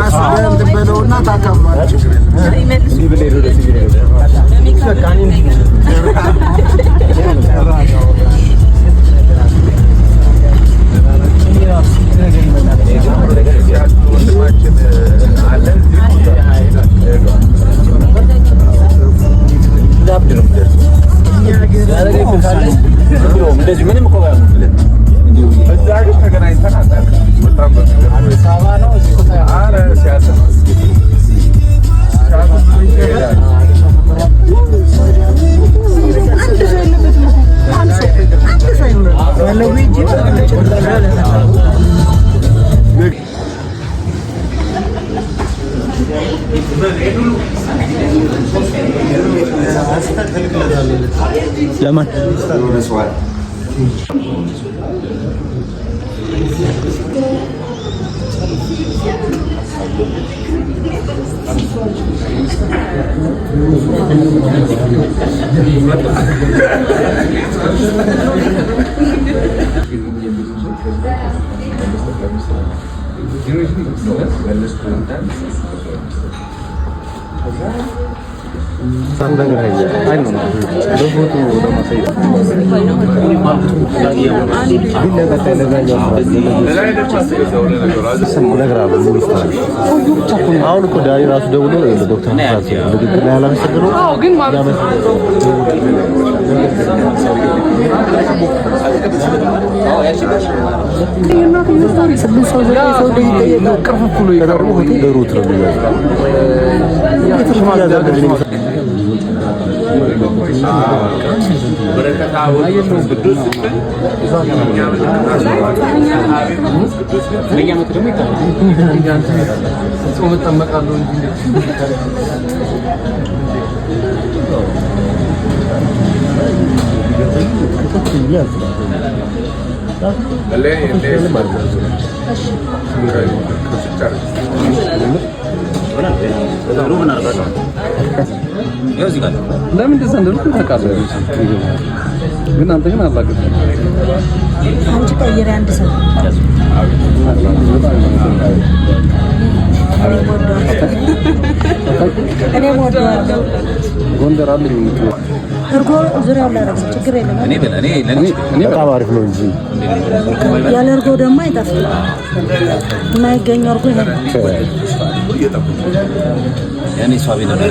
እንትን በለውና ታካፍላለህ። ችግር የለም። ለማን? አሁን እኮ ዳኒ ራሱ ደውሎ ዶክተር ንግግር ላይ አላመሰግነውም። ሩት ነው የሚያዘው። ለምን እንደዛ እንደልኩ ታውቃለህ? ግን አንተ ግን አላገጥም። አንቺ ቀይሪ አንድ ሰው። እኔም ወደዋለሁ። ጎንደር አለኝ የምትለው እርጎ ዙሪያውን ላደርግ ችግር የለም። በጣም አሪፍ ነው እንጂ ያለ እርጎ ደግሞ አይጣፍጥም። የማይገኘው እርጎ ይሄ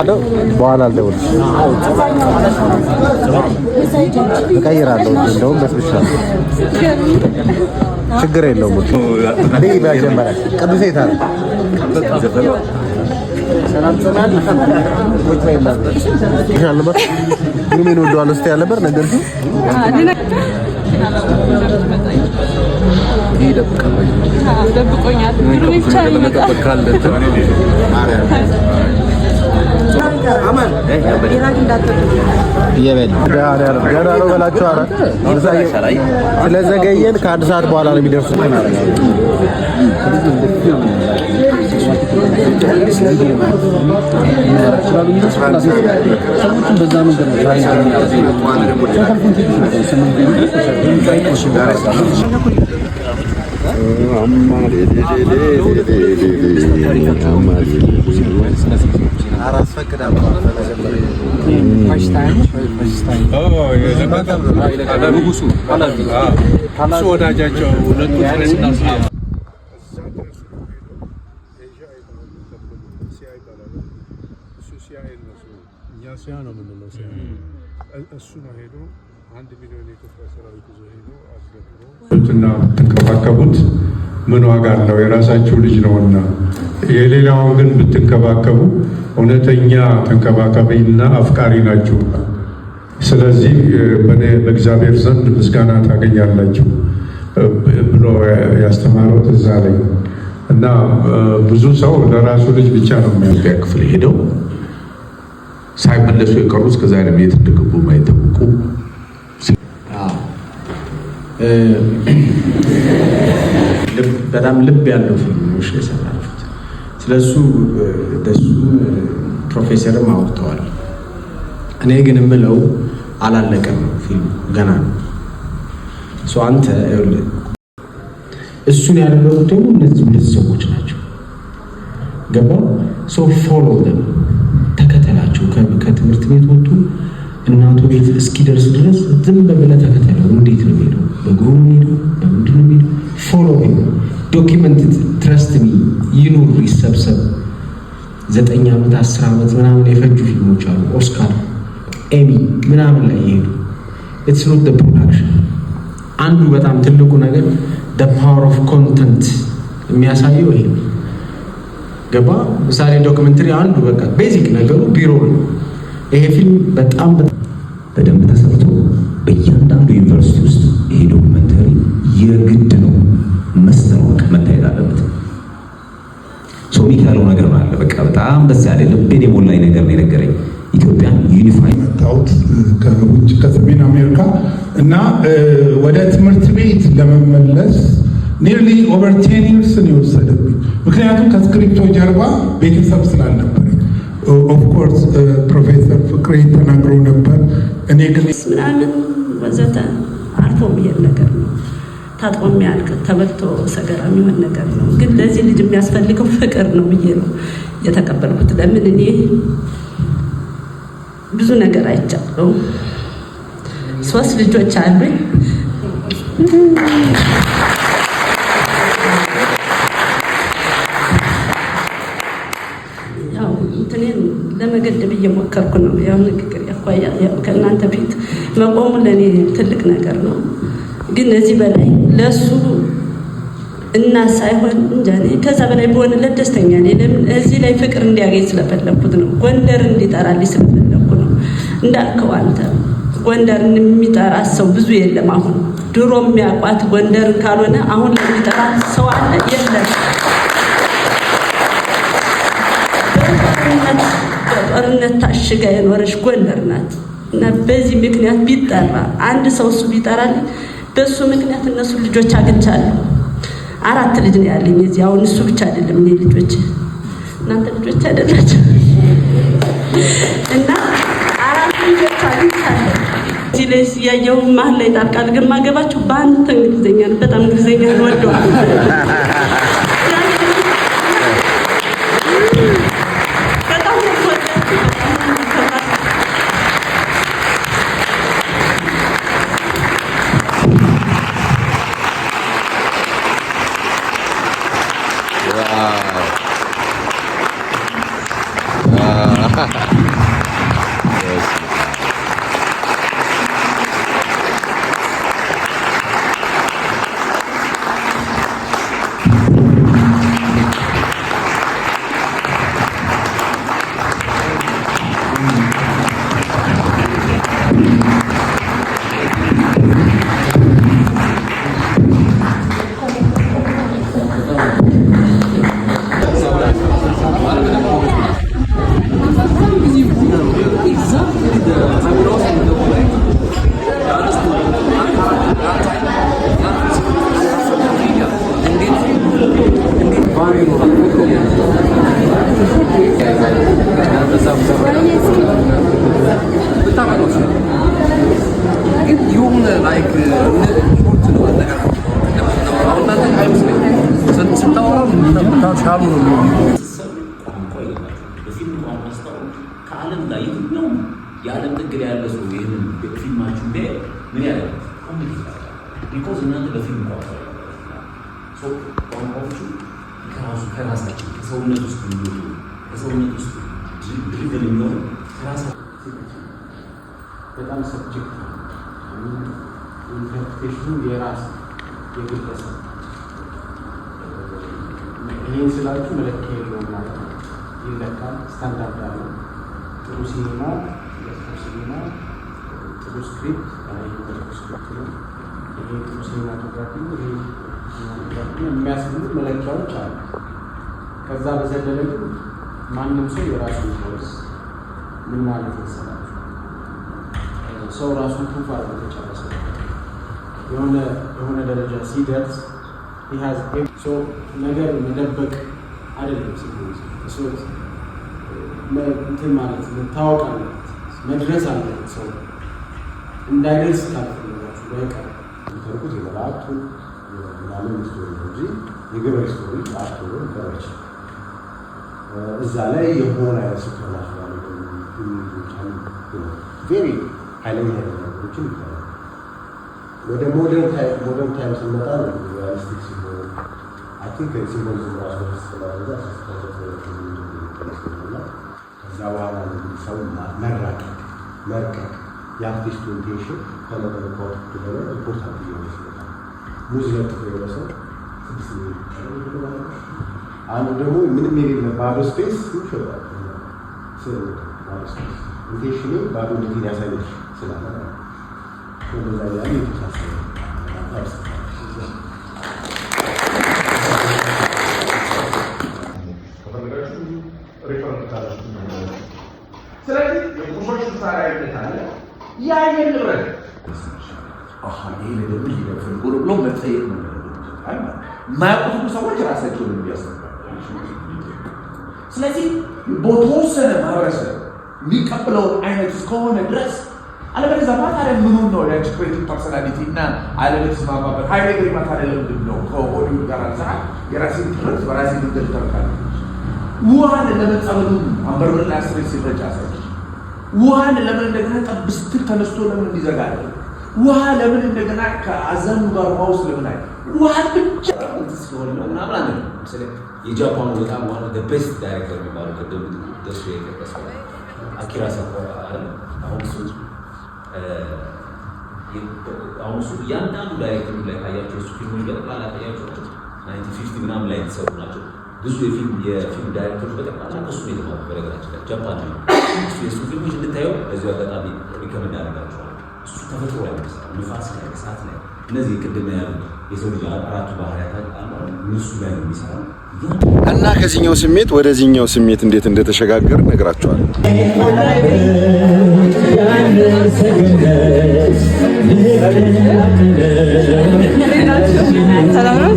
ነው። በኋላ አልደውልም፣ እቀይራለሁ። እንደውም በስብሻለሁ። ችግር የለውም። እኔ መጀመሪያ ቅዱሴ የት አለ? አልነበር ግሩሜን ወደዋለሁ ስትይ አልነበር ነገርሽው? ደብቆኛል። ግሩሜ ብቻ ነው የሚመጣው። ገና ነው በላቸው። ኧረ ስለዘገየን ከአንድ ሰዓት በኋላ ነው የሚደርሱት። ወዳጃቸው ሁለቱ እሱ ነው ሄዶ 1 ሚሊዮን የኢትዮጵያ ሰራዊት ይዞ ሄዶ አስገብሮ እና ብትንከባከቡት ምን ዋጋ አለው? የራሳችሁ ልጅ ነውና። የሌላውን ግን ብትንከባከቡ እውነተኛ ተንከባካቢና አፍቃሪ ናችሁ። ስለዚህ በእግዚአብሔር ዘንድ ምስጋና ታገኛላችሁ ብሎ ያስተማረው ትዝ አለኝ። እና ብዙ ሰው ለራሱ ልጅ ብቻ ነው የሚያ ክፍል ሄደው ሳይመለሱ የቀሩ እስከዛሬ የት እንደገቡ የማይታወቁ በጣም ልብ ያለው ፊልሞች የሰራችሁት። ስለሱ ደሱ ፕሮፌሰርም አውርተዋል። እኔ ግን የምለው አላለቀም፣ ፊልሙ ገና ነው። አንተ እሱን ያደረጉት ደግሞ እነዚህ ሁለት ሰዎች ናቸው። ገባ? So follow them፣ ተከተላቸው። ከትምህርት ቤት ወጡ እናቱ ቤት እስኪደርስ ድረስ ዝም ብለህ ተከተለው። እንዴት ነው የሚሄደው? በእግሩ ነው የሚሄደው? በምንድን ነው የሚሄደው? Follow him, document። Trust me፣ ይኑር፣ ይሰብሰብ። 9 ዓመት፣ 10 ዓመት ምናምን የፈጁ ፊልሞች አሉ። ኦስካር፣ ኤሚ ምናምን ላይ የሄዱ። It's not production። አንዱ በጣም ትልቁ ነገር power of content የሚያሳየው ይሄ ነው። ገባ? ምሳሌ documentary አንዱ በቃ basic ነገሩ B-roll ነው። ይሄ ፊልም በጣም በደንብ ተሰርቶ በእያንዳንዱ ዩኒቨርሲቲ ውስጥ ይሄ documentary የግድ ነው፣ must ነው፣ በቃ መታየት አለበት። ሰው ሚክ ያለው ነገር አለ። በቃ በጣም ደስ ያለ ልቤን የሞላኝ ነገር ነው የነገረኝ። ኢትዮጵያን unify የመጣሁት ከውጭ ከሰሜን አሜሪካ እና ወደ ትምህርት ቤት ለመመለስ nearly over 10 years ነው የወሰደብኝ። ምክንያቱም ከ script ኦ ጀርባ ቤተሰብ ስላልነበረኝ። Of course ፕሮፌሰር ፍቅሬ ተናግሮ ነበር። እኔ ግን ምናምን ወዘተ አልፎ የሚሄድ ነገር ነው። ታጥቦ የሚያልቅ፣ ተበልቶ ሰገራ የሚሆን ነገር ነው። ግን ለዚህ ልጅ የሚያስፈልገው ፍቅር ነው ብዬ ነው የተቀበልኩት። ለምን እኔ ብዙ ነገር አይቻለሁ። ሶስት ልጆች አሉኝ። ያው እንትኔን ለመገደብ እየሞከርኩ ነው። ያው ንግግር ያኳያ ያው ከእናንተ ፊት መቆሙ ለእኔ ትልቅ ነገር ነው። ግን እዚህ በላይ ለእሱ እና ሳይሆን እንጃ እኔ ከዛ በላይ በሆንለት ደስተኛ ነኝ። ለምን እዚህ ላይ ፍቅር እንዲያገኝ ስለፈለግኩት ነው። ጎንደር እንዲጠራልኝ ስለፈለግኩ ነው። እንዳልከው አንተ ጎንደርን የሚጠራ ሰው ብዙ የለም። አሁን ድሮ የሚያውቋት ጎንደርን ካልሆነ አሁን ለሚጠራ ሰው አለ? የለም። በጦርነት ታሽጋ የኖረች ጎንደር ናት እና በዚህ ምክንያት ቢጠራ፣ አንድ ሰው እሱ ቢጠራልኝ፣ በእሱ ምክንያት እነሱ ልጆች አግኝቻለሁ። አራት ልጅ ነው ያለኝ እዚህ። አሁን እሱ ብቻ አይደለም፣ እኔ ልጆች እናንተ ልጆች አይደላችሁ እና አራት ልጆች አግኝቻለሁ። እዚህ ላይ እያየሁ መሀል ላይ ጣልቃ ልገማገባችሁ በአንተ እንግሊዝኛ ነው። በጣም እንግሊዝኛ ወደዋል። በጣም ነው የምወዳችሁ፣ በጣም ነው የማከብራችሁ። ግን የሆነ like short ነው ነገር ስታወራ ሻሉ ነው። ቋንቋ የላቸውም። በፊልም ቋንቋ ስታወሩ ከዓለም ጋር የትኛውም የዓለም ጥግ ላይ ያለ ሰው ይህንን ፊልማችሁ ቢያይ ምን ያደርጋል? Communicate ያደርጋል። Because እናንተ በፊልም ቋንቋ ያደርጋል። ቋንቋዎቹ ከራሱ ከራሳችን ከሰውነት ውስጥ የሚወጡ፣ ከሰውነት ውስጥ driven የሚሆኑ ከራሳችን በጣም subject ነው። Interpretation ኑ የራስ የግለሰብ። ይህን ስላችሁ መለኪያ የለውም ማለት ነው። ይለካል፣ ስታንዳርድ አለው። ጥሩ ሲኒማ፣ መጥፎ ሲኒማ፣ ጥሩ script፣ ይሄ መጥፎ script ነው፣ ይሄ ጥሩ cinematography ነው፣ ይሄ cinematography ነው የሚያስብሉ መለኪያዎች አሉ። ከዛ በዘለለ ግን ማንም ሰው የራሱን voice፣ ምን ማለት መሰላችሁ፣ ሰው ራሱን proof አድርጎ ከጨረሰ፣ የሆነ የሆነ ደረጃ ሲደርስ ነገር መደበቅ አይደለም፣ ሲሆን እንትን ማለት መታወቅ አለበት፣ መድረስ አለበት። ሰው እንዳይደርስ ካልፈለጋችሁ በቀር የሚተርኩት የመላእክቱን ምናምን story ነው እንጂ የገበሬ story art ሆኖ ሊቀርብ አይችልም። እዛ ላይ የሆነ አይነት supernatural very ኃይለኛ ነገሮችን ይባላል። ወደ modern time ስንመጣ ነው realistic ሲሆን I think symbolism ራሱ ስላደረገ እና ከዛ በኋላ ነው እንግዲህ ሰው መራቀቅ መርቀቅ የአርቲስቱ intention ከነገሩ ከ output ኡ በላይ important እየሆነ ሲመጣ ሙዝ ለጥፎ የሆነ ሰው 6 ሚሊዮን፣ አንዱ ደግሞ ምንም የሌለ ባዶ space ይሸጣል። ስዕል ባዶ space intention ኤ ባዶነቴን ያሳያል ስላለ ማለት ነው። እንደዛ እያለ የተወሳሰበ። ከፈለጋችሁ refer ታደርጉ። ስለዚህ የቁሶች ምሳሌያዊነት አለ። የአየር ንብረት ይሄ ነገር ምን ሊለው ፈልጎ ነው ብሎ መጠየቅ ነው ማለት የማያውቁት ሰዎች ራሳቸውን እንዲያስነባል። ስለዚህ በተወሰነ ማህበረሰብ የሚቀበለውን አይነት እስከሆነ ድረስ፣ አለበለዚያማ ታዲያ ምኑን ነው ያንቺ creative personality እና ዓለም የተስማማበት? ኃይሌ ገሪማ ታዲያ ለምንድን ነው ከሆሊውድ ጋር አልሰራም፣ የራሴን ትርክት በራሴ መንገድ ተርካለሁ? ውሃን ለምን ጸበሉን አንበርብር ላይ አስሬ ሲረጭ አሳየች? ውሃን ለምን እንደገና ጠብ ስትል ተነስቶ ለምን እንዲዘጋ አለ? ውሃ ለምን እንደገና ከአዛኙ ጋር ውሃ ውስጥ ለምን አይ ውሃ ብቻ ሲሆን ነው ምናምን አንድ ነው። ለምሳሌ የጃፓኑ በጣም one of best director የሚባለው ቅድም ደሱ የጠቀሰው አኪራ አይደል? አሁን እሱ እያንዳንዱ ዳይሬክተር ላይ ካያቸው የሱ ፊልሞች በጠቅላላ ካያቸው 1950 ምናምን ላይ የተሰሩ ናቸው። ብዙ የፊልም ዳይሬክተሮች በጠቅላላ ከእሱ ነው የተማሩት። በነገራችን ላይ ጃፓን ነው እሱ። የእሱ ፊልሞች እንድታየው በዚሁ አጋጣሚ recommend አደርጋቸዋለሁ። እሱ ተፈጥሮ ላይ ነው የሚሰራው፣ ንፋስ ላይ፣ እሳት ላይ፣ እነዚህ ቅድም ያሉ የሰው ልጅ አራቱ ባህሪያት አሉ፣ እነሱ ላይ ነው የሚሰራው። እና ከዚህኛው ስሜት ወደዚህኛው ስሜት እንዴት እንደተሸጋገር ነግራቸዋለሁ። ሰላም ነው።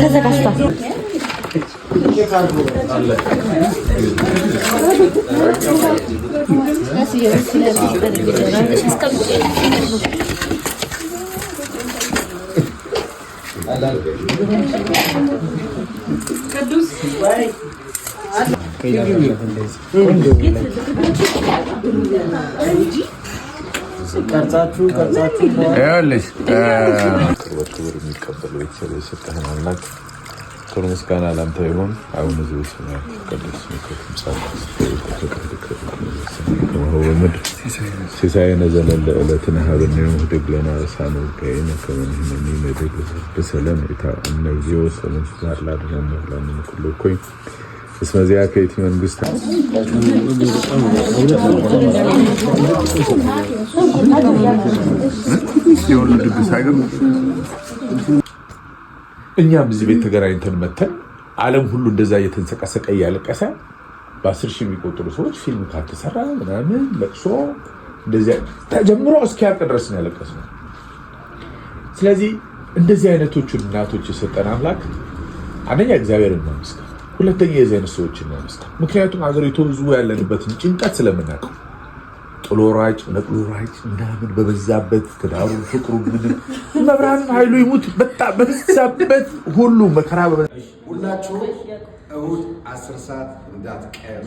ተዘጋጅቷል። ቀርጻችሁ ቀርጻችሁ ይኸውልሽ። በክብር የሚቀበል ቤተሰብ የሰጠህን አምላክ ክብር ምስጋና ላንተ ይሁን። አቡነ ዘበሰማያት ይትቀደስ ስምከ ትምጻእ መንግስትከ ከማሁ በምድር ሲሳየነ ዘለለ ዕለትነ ሀበነ ዮም ወኅድግ ለነ አበሳነ ወጌጋየነ ከመ ንሕነኒ ንኅድግ ለዘአበሰ ለነ ኢታብአነ እግዚኦ ውስተ መንሱት አድኅነነ ወኅድግ ኩሉ እኩይ እስመ ዚአከ ይእቲ መንግሥት። የሁሉ ድግስ አይገርምም? እኛም እዚህ ቤት ተገናኝተን መተን ዓለም ሁሉ እንደዛ እየተንሰቀሰቀ እያለቀሰ በ10,000 የሚቆጠሩ ሰዎች ፊልም ካልተሰራ ምናምን ለቅሶ እንደዚያ ተጀምሮ እስኪያልቅ ድረስ ነው ያለቀስነው። ስለዚህ እንደዚህ አይነቶቹን እናቶች የሰጠን አምላክ አንደኛ እግዚአብሔርን እናመስግን፣ ሁለተኛ የዚህ አይነት ሰዎችን እናመስግን። ምክንያቱም ሀገሪቱ ህዝቡ ያለንበትን ጭንቀት ስለምናውቀው ጥሎ ሯጭ ነቅሎ ሯጭ ምናምን በበዛበት ትዳሩ ፍቅሩ ምንም መብራንን ኃይሉ ይሙት በጣም በበዛበት ሁሉ መከራ። ሁላችሁ እሁድ 10 ሰዓት እንዳትቀሩ።